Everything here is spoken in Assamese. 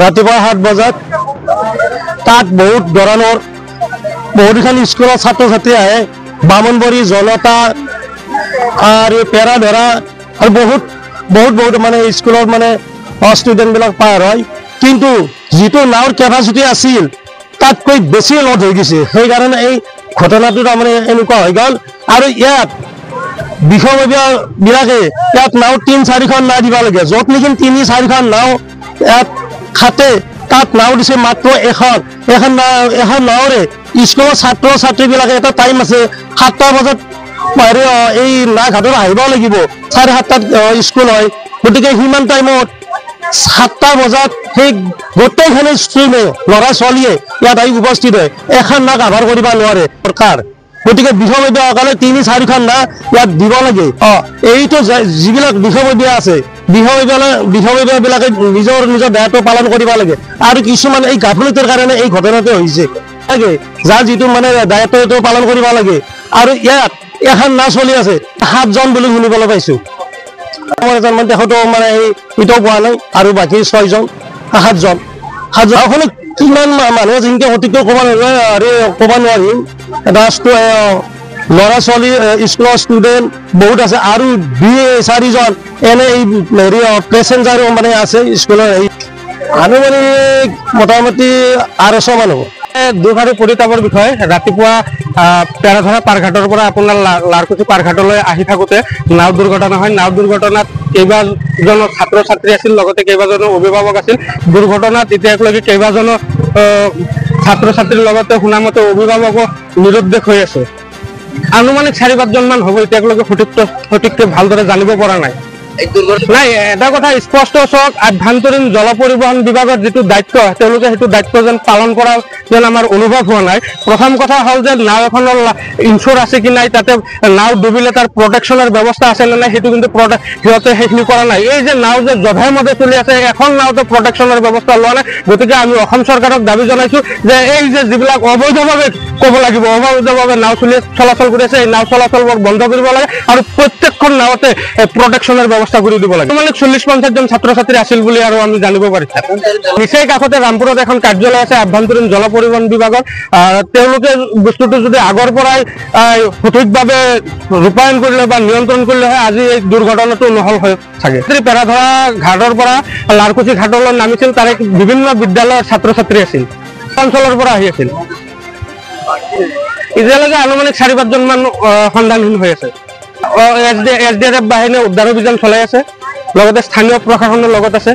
ৰাতিপুৱা 7 বজাত। তাত বহুত ধৰণৰ বহুতখিনি স্কুলৰ ছাত্ৰ ছাত্ৰী আহে, বামুণবৰী, জনতা আৰু পেৰাধৰা আৰু বহুত বহুত বহুত মানে স্কুলৰ মানে ষ্টুডেণ্টবিলাক পাৰ হয়। কিন্তু যিটো নাৱৰ কেপাচিটি আছিল তাতকৈ বেছি লোড হৈ গৈছে, সেইকাৰণে এই ঘটনাটো তাৰমানে এনেকুৱা হৈ গ'ল। আৰু ইয়াত বিষয়ববীয়াবিলাকে ইয়াত নাও 3-4খন নাও দিব লাগে, য'ত নেকি 3-4খন নাও ইয়াত খাতে, তাত নাও দিছে মাত্ৰ এখন। এখন নাওৰে স্কুলৰ ছাত্ৰ ছাত্ৰীবিলাকে এটা টাইম আছে, 7টা বজাত হেৰি এই নাঘাটত আহিব লাগিব, 7:30টাত স্কুল হয়। গতিকে সিমান টাইমত 7টা বজাত সেই গোটেইখিনি ষ্ট্ৰীমে ল'ৰা ছোৱালীয়ে ইয়াত আহি উপস্থিত হয়, এখন না কাভাৰ কৰিব নোৱাৰে চৰকাৰ। গতিকে বিষয়ববীয়াসকলে 3-4খন না ইয়াত দিব লাগে। এইটো যিবিলাক বিষয়ববীয়া আছে, বিষয়ববীয়াবিলাকে নিজৰ নিজৰ দায়িত্ব পালন কৰিব লাগে। আৰু কিছুমান এই গাফিলতিৰ কাৰণে এই ঘটনাটো হৈছে লাগে, যাৰ যিটো মানে দায়িত্ব পালন কৰিব লাগে। আৰু ইয়াত এখন না চলি আছে 7জন বুলি শুনিবলৈ পাইছো, এজন মানে তেখেতো মানে এইটোও পোৱা নাই, আৰু বাকী 6জন 7জন। সাতজন কিমান মানুহ আছে সেনেকে সঠিককৈ ক'ব নোৱাৰি, ক'ব নোৱাৰিম। ল'ৰা ছোৱালী স্কুলৰ ষ্টুডেণ্ট বহুত আছে, আৰু 2-4জন এনে এই হেৰি পেচেঞ্জাৰো মানে আছে স্কুলৰ। এই আনুমানিক মোটামুটি 250 মানুহ। দুখ আৰু পৰিতাপৰ বিষয়, ৰাতিপুৱা পেৰাধৰা পাৰঘাটৰ পৰা আপোনাৰ লাৰকুচি পাৰঘাটলৈ আহি থাকোঁতে নাও দুৰ্ঘটনা হয়। নাও দুৰ্ঘটনাত কেইবাজনো ছাত্ৰ ছাত্ৰী আছিল, লগতে কেইবাজনো অভিভাৱক আছিল। দুৰ্ঘটনাত এতিয়ালৈকে কেইবাজনো ছাত্ৰ ছাত্ৰীৰ লগতে শুনামতে অভিভাৱকো নিৰুদ্দেশ হৈ আছে। আনুমানিক 4-5জনমান হ'ব, এতিয়ালৈকে সঠিককৈ ভালদৰে জানিব পৰা নাই। নাই, এটা কথা স্পষ্ট চাওক, আভ্যন্তৰীণ জল পৰিবহণ বিভাগৰ যিটো দায়িত্ব, তেওঁলোকে সেইটো দায়িত্ব যেন পালন কৰা যেন আমাৰ অনুভৱ হোৱা নাই। প্ৰথম কথা হ'ল যে নাও এখনৰ ইঞ্চুৰ আছে কি নাই, তাতে নাও ডুবিলে তাৰ প্ৰটেকশ্যনৰ ব্যৱস্থা আছে নে নাই, সেইটো কিন্তু সিহঁতে সেইখিনি কৰা নাই। এই যে নাও যে জধে মধে চলি আছে, এখন নাওতে প্ৰটেকশ্যনৰ ব্যৱস্থা লোৱা নাই। গতিকে আমি অসম চৰকাৰক দাবী জনাইছোঁ যে এই যে যিবিলাক অবৈধভাৱে ক'ব লাগিব, অবৈধভাৱে নাও চলাচল কৰি আছে, এই নাও চলাচলবোৰ বন্ধ কৰিব লাগে আৰু প্ৰত্যেকখন নাৱতে প্ৰটেকশ্যনৰ ব্যৱস্থা কৰি দিব লাগে। মানে 40-50জন ছাত্ৰ ছাত্ৰী আছিল বুলি আৰু আমি জানিব পাৰিছোঁ। নিচেই কাষতে ৰামপুৰত এখন কাৰ্যালয় আছে আভ্যন্তৰীণ জল পৰিবহণ বিভাগৰ। তেওঁলোকে বস্তুটো যদি আগৰ পৰাই সঠিকভাৱে ৰূপায়ণ কৰিলে বা নিয়ন্ত্ৰণ কৰিলে হয়, আজি এই দুৰ্ঘটনাটো নহ'ল হয় চাগে। পেৰাধৰা ঘাটৰ পৰা লাৰকুচি ঘাটলৈ নামিছিল, তাৰে বিভিন্ন বিদ্যালয়ৰ ছাত্ৰ ছাত্ৰী আছিল, অঞ্চলৰ পৰা আহি আছিল। এতিয়ালৈকে আনুমানিক 4-5জনমান সন্ধানহীন হৈ আছে। এছ ডি আৰ এফ বাহিনীয়ে উদ্ধাৰ অভিযান চলাই আছে, লগতে স্থানীয় প্ৰশাসনৰ লগত আছে।